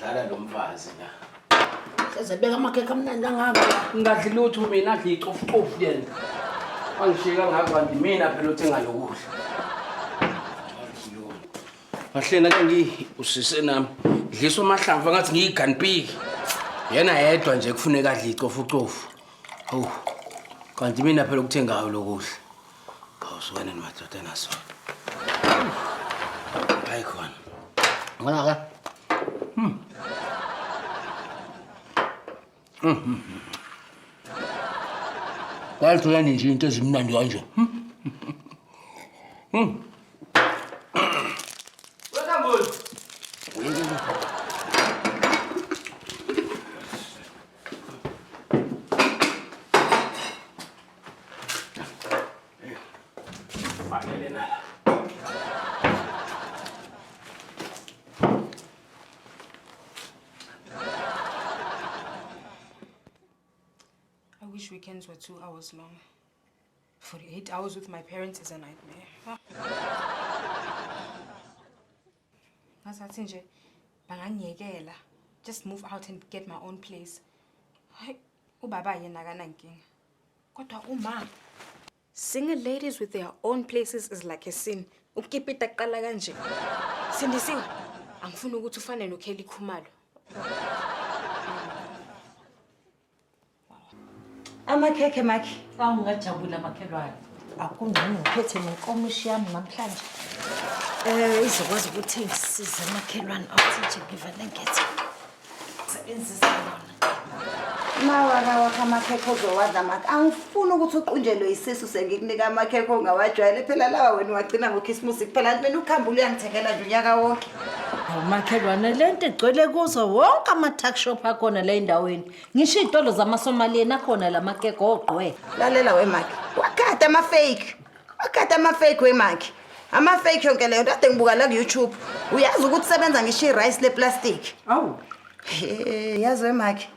Uyadlala lo mfazi la. Sezebeka amakhekhe amnandi kangaka. Ngingadli lutho mina adle icofucofu yena. Wangishiya kangaka kanti mina phela othenga lokudla. Kahlena ke ngi usise nami. Dliswa amahlamvu ngathi ngiyiganpiki. Yena yedwa nje kufuneka adle icofucofu. Hawu. Kanti mina phela okuthengayo lokudla. Hawu sukane madoda naso. Hayi khona. Ngona ke. Kwalithola nje into ezimnandi kanje. Wekamboni. I wish weekends were 2 hours long. 48 hours with my parents is a nightmare. Ngazathi nje bangangiyekela. Just move out and get my own place. Hayi, ubaba yena akanankinga. Kodwa uma single ladies with their own places is like a sin. Ukukipita kuqala kanje. Sindisiwe, angifuni ukuthi ufane noKelly Khumalo. Amakhekhe makhi. Awu ngajabula makhelwane. Akungcono ngiphethe nenkomishi yami namhlanje. Eh izokwazi ukuthi ngisize makhelwane awuthi nje ngivele ngithi. Sebenzisa yona. Mawaka wakho amakhekhe ozowadla makhi. Angifuni ukuthi uqunjelwe isisu sengikunika amakhekhe ongawajwayele phela lawa wena wagcina ngokhisimusi kuphela mina ukhambule uyangithengela nje unyaka wonke. Awu makhelwane lento igcwele kuzo wonke ama-tuck shop akhona la endaweni. Ngisho iy'tolo zamaSomaliyeni akhona la makeke ogqwe. Lalela we makhi. Wakade ama-fake. Wakade ama-fake we makhi. Ama-fake yonke leyo nto kade ngibuka la ku-YouTube. Uyazi ukuthi sebenza ngisho i-rice le-plastic. Awu. He, yazi we makhi.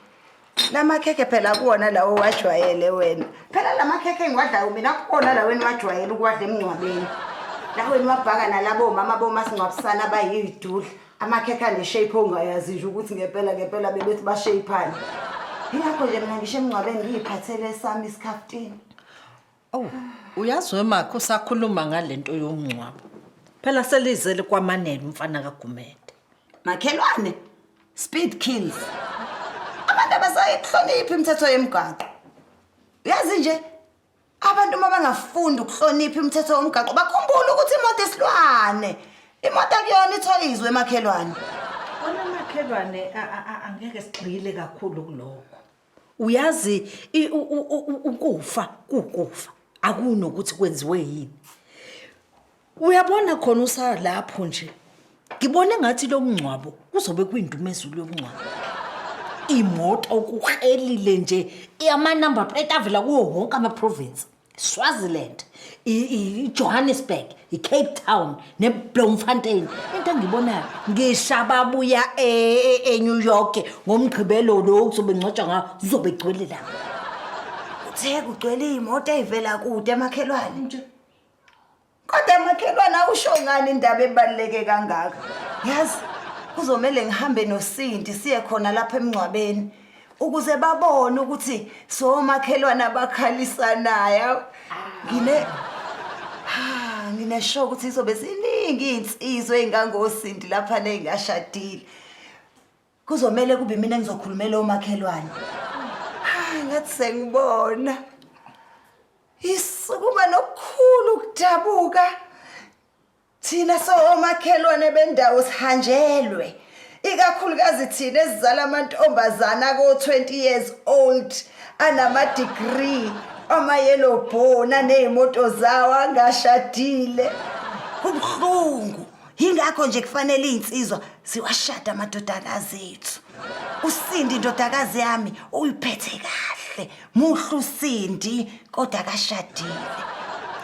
La makhekhe phela kuwona lawo wajwayele wena. Phela la makhekhe engiwadlayo mina kuwona lawo eniwajwayele ukuwadla emngcwabeni. Lawo eniwabhaka nalabo mama bomasingcwabisana abayidudla. Amakhekhe ane-shape ongayazi nje ukuthi ngempela ngempela bebethi bashayiphani. Ingakho nje mina ngisho emngcwabeni ngiyiphathele sami isikhaftini. Awu uyazi wemakho usakhuluma ngalento yomngcwabo. Phela selizele kwamanele umfana kaGumede. Makhelwane, speed kills. Abantu abasayihloniphi imithetho yemigwaqo. Uyazi nje abantu uma bangafundi ukuhlonipha imithetho yomgwaqo bakhumbule ukuthi imoto isilwane. Imoto akuyona ithoyizwe makhelwane. Wona makhelwane angeke sigxile kakhulu kulokho. Uyazi ukufa kukufa akunokuthi kwenziwe yini. Uyabona khona usalapho nje. Ngibone ngathi lo mngcwabo kuzobe kuyindumezulu yomngcwabo. Imoto kuhelile nje ama number plate avela kuwo wonke ama province. Swaziland, i-Johannesburg, i-Cape Town ne-Bloemfontein. Into engiyibonayo ngisho ababuya e-New York ngomgqibelo lo kuzobe ngcwatshwa ngawo zizobe gcwele lapha. Uthe kugcwele iy'moto ey'vela kude makhelwane. Nje. Kodwa makhelwane awusho ngani indaba ebaluleke kangaka? Yazi kuzomele ngihambe noSindi siye khona lapha emngcwabeni ukuze babone ukuthi somakhelwane abakhalisanayo. Ngine Ha, nginesho ukuthi izobe ziningi iy'nsizwa ey'ngangosindi lapha ney'ngashadile. Kuzomele kube mina engizokhulumela omakhelwane. Ha, ngathi sengibona. Isukuma nokukhulu ukudabuka. Thina somakhelwane bendawo sihanjelwe. Ikakhulukazi thina esizala amantombazana ko 20 years old anama degree ama yellow bone anezimoto zawo angashadile. Kubuhlungu. Yingakho nje kufanele izinsizwa ziwashada amadodakazi ethu. Usindi indodakazi yami uyiphethe kahle. Muhle uSindi kodwa akashadile.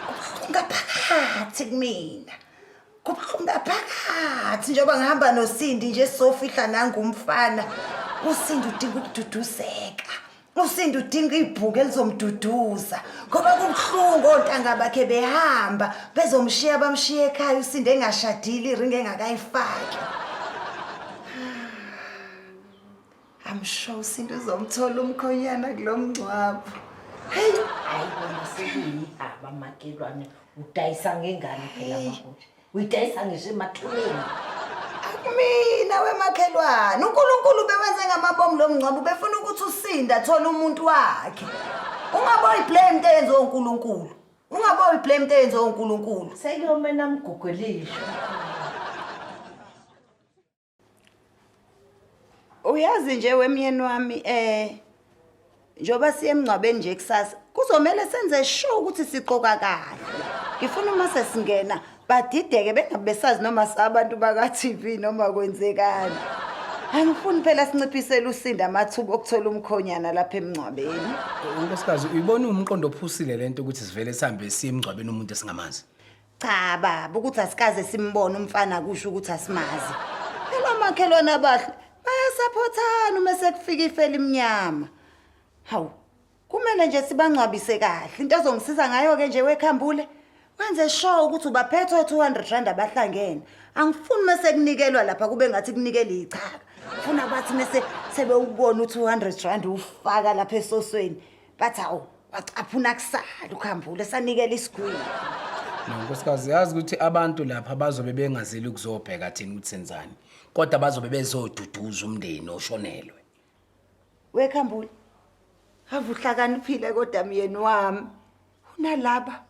Kubuhlungu ngaphakathi kumina. Kubuhlungu ngaphakathi njengoba ngihamba noSindi nje sofihla nangumfana. USindi udinga ukududuzeka. USindi udinga ibhuku elizomduduza ngoba kubuhlungu ontanga bakhe behamba bezomshiya bamshiye ekhaya uSindi engashadile iringi engakayifaki. I'm sure uSindi uzomthola umkhonyana kulo mngcwabo. Hey, Hayi bona sekuyihaba makhelwane udayisa ngengane phela makunje. Uyidayisa ngisho emathuneni. Akumina wemakhelwane. uNkulunkulu bewenze ngamabomu lo mngcwabo ubefuna ukuthi uSindi athole umuntu wakhe. Ungaboyi blame into eyenziwe uNkulunkulu. Ungaboyi blame into eyenziwe uNkulunkulu. Sekuyomena mgugulisho. Uyazi nje wemyeni wami eh njoba siye emngcwabeni nje kusasa kuzomele senze sure ukuthi siqoka kahle. Ngifuna uma sesingena badideke bengabe besazi noma sabantu baka TV noma kwenzekani. Angifuni phela sinciphisele usinda amathuba okuthola umkhonyana lapha emngcwabeni. Unkosikazi uyibona umqondo ophusile lento ukuthi sivele sihambe siye emngcwabeni umuntu esingamazi. Cha baba ukuthi asikaze simbone umfana kusho ukuthi asimazi. Phela omakhelwane abahle bayasaphothana uma sekufika ifeli imnyama. Hawu kumele nje sibangcwabise kahle. Into ozongisiza ngayo ke nje wekhambule wenze sure ukuthi ubaphethe o-200 rand abahlangene. Angifuni mase kunikelwa lapha kube ngathi kunikela ichaka. Funa bathi mase sebewubona u-200 rand ufaka lapha esosweni. Bathi hawu wacaphuna kusala ukhambule sanikela isigwili. No nkosikazi yazi ukuthi abantu lapha bazobe bengazeli ukuzobheka thina ukuthi senzani. Kodwa bazobe bezoduduza umndeni oshonelwe. Wekhambule. Ave uhlakaniphile kodwa myeni wami. Unalaba.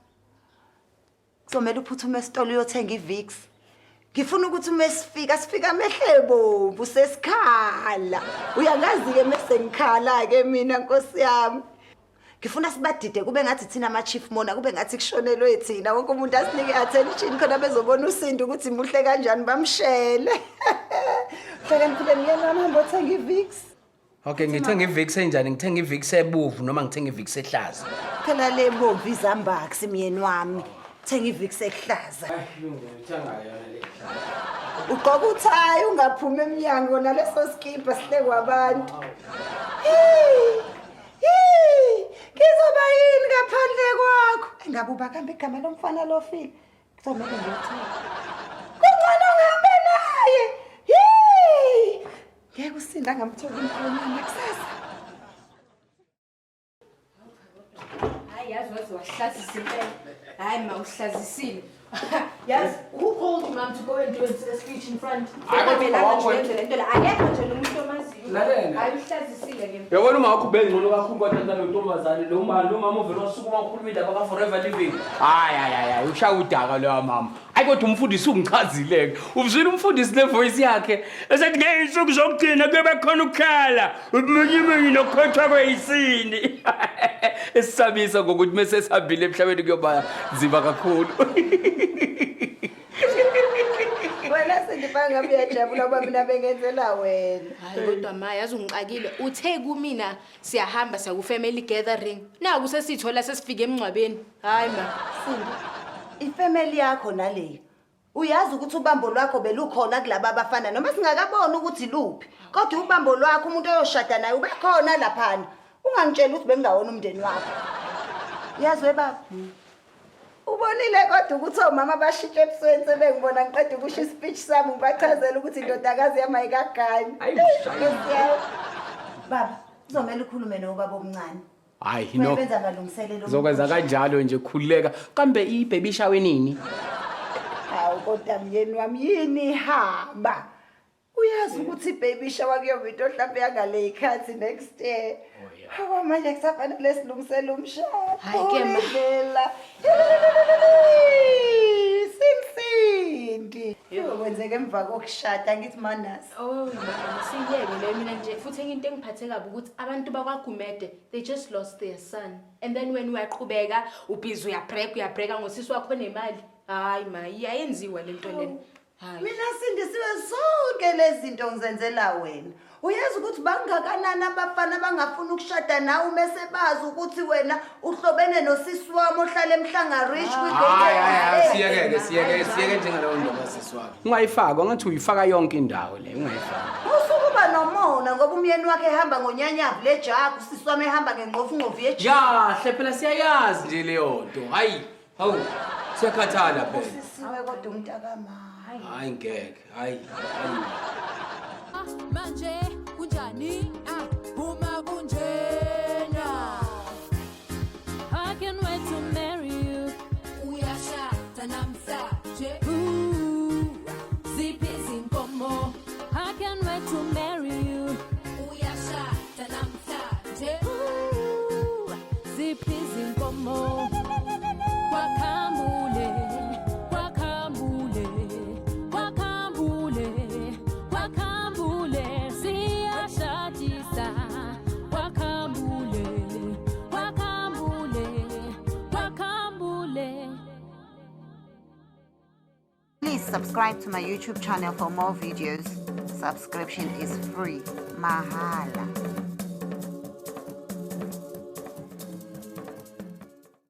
Kuzomele uphuthume esitolo uyothenga iVicks. Ngifuna ukuthi uma sifika sifika amehle bomvu sesikhala. Uyangazi-ke mese ngikhala-ke mina nkosi yami. Ngifuna sibadide kube ngathi thina ama-chief mona kube ngathi kushonelwe thina wonke umuntu asinike i-attention khona bezobona uSindi ukuthi muhle kanjani bamshele. Hlakaniphile myeni wami hamba othenga iVicks. Okay, ngithenga iVicks enjani? Ngithenga iVicks ebovu noma ngithenga iVicks ehlaza? Phela le bomvu izambax myeni wami. Thenga iVicks ehlaza. Ngithenga yona le. Ugqoka uthayi ungaphumi emnyango naleso skibha sihlekwa abantu. Hey! Hey! Ngizoba yini ngaphandle kwakho? Engabe uba kambe igama lomfana lofile. Kuzomele ngiyothenga. Kungcono ngihambe naye. Hey! Ngeke uSindi angamthola umkhonyana kusasa. Hayi yazi waze wahlazisa impela. Hayi ma uhlazisile. Yazi who called you mom to go and do a speech in front? Hayi, kodwa Akumelanga wakho- nje wenze le nto la. Akekho nje nomuntu omaziyo. Lalela. Hayi uhlazisile ke. Uyabona uma wakho ubengcono kakhulu kwathatha lo ntombazane lo mama lo mama uvele wasukuma wakhuluma indaba ka-forever living. Hayi hayi hayi hayi ushaya udaka loya mama. Hayi kodwa umfundisi ungichazile-ke. Uzwile umfundisi nevoice yakhe esethi ngey'nsuku zokugcina kuyobe khona ukukhala ubumunyimunyi nokukhothwa kweyisini. Esisabisa ngokuthi mese sihambile emhlabeni kuyoba nzima kakhulu. Wena Sindi bangabe uyajabula uba mina bengenzela wena. Hayi kodwa ma yazi ungixakile. Uthe kumina siyahamba siya ku-family gathering. Naku sesithola sesifike emngcwabeni. Hayi ma. Sindi, ifamily yakho naleyo. Uyazi ukuthi ubambo lwakho belukhona kulaba abafana noma singakaboni ukuthi luphi. Kodwa ubambo lwakho umuntu oyoshada naye ubekhona laphana. Ungangitsheli ukuthi bengingawona umndeni wakho. Uyazi we baba? Ubonile kodwa ukuthi omama bashintshe ebusweni sebengibona ngiqeda ukusho ispeech sami ngibachazela ukuthi indodakazi yami ayikagani. Ayi, Nkosi yami. Baba, kuzomele ukhulume nobaba omncane. Hayi no. Benza amalungiselelo. Zokwenza kanjalo nje khululeka. Kambe i-baby shower nini? Hawu kodwa myeni wami yini haba? Uyazi ukuthi i-baby shower kuyoba into mhlawumbe yangale ikhathi next year. Hawa manje kusafanele silungisele umshado. Hayi ke ma. Indlela. Simsindi. Kuyokwenzeka emva kokushada ngithi manasi. Oh mama siyeke leyo mina nje futhi enye into engiphathe kabi ukuthi abantu bakwaGumede they just lost their son and then when uyaqhubeka ubhizi uyabreka uyabreka ngosisi wakho nemali. Hayi ma iyayenziwa lento lena. Hayi. Mina sindisiwe zonke lezi zinto ngizenzela wena. Uyazi ukuthi bangakanani abafana abangafuni ukushada nawe uma sebazi ukuthi wena uhlobene nosisi wami ohlala eMhlanga Rich Hayi hayi hayi siyeke ke siyeke siyeke njengalowo ndoba sisi wakho. Ungayifaki angathi uyifaka yonke indawo le ungayifaki. Usukuba nomona ngoba umyeni wakhe ehamba ngonyanyavu lejaku usisi wami ehamba ngengqofu yejaku. Yahle phela siyayazi nje leyo nto. Hayi hawu siyakhathala phela. Usisiwe kodwa umntakamama. Hayi ngeke hayi hayi. Manje kunjani? Ah, uma kunjena. I can't wait to marry you. Uyashada namhlanje. Ooh, ziphi izinkomo? I can't wait to marry you. Uyashada namhlanje. Ooh, ziphi izinkomo? Kwakhambule, kwakhambule, kwakhambule, kwakhambule, siyashadisa. Kwakhambule, kwakhambule, kwakhambule. Please subscribe to my YouTube channel for more videos. Subscription is free. Mahala.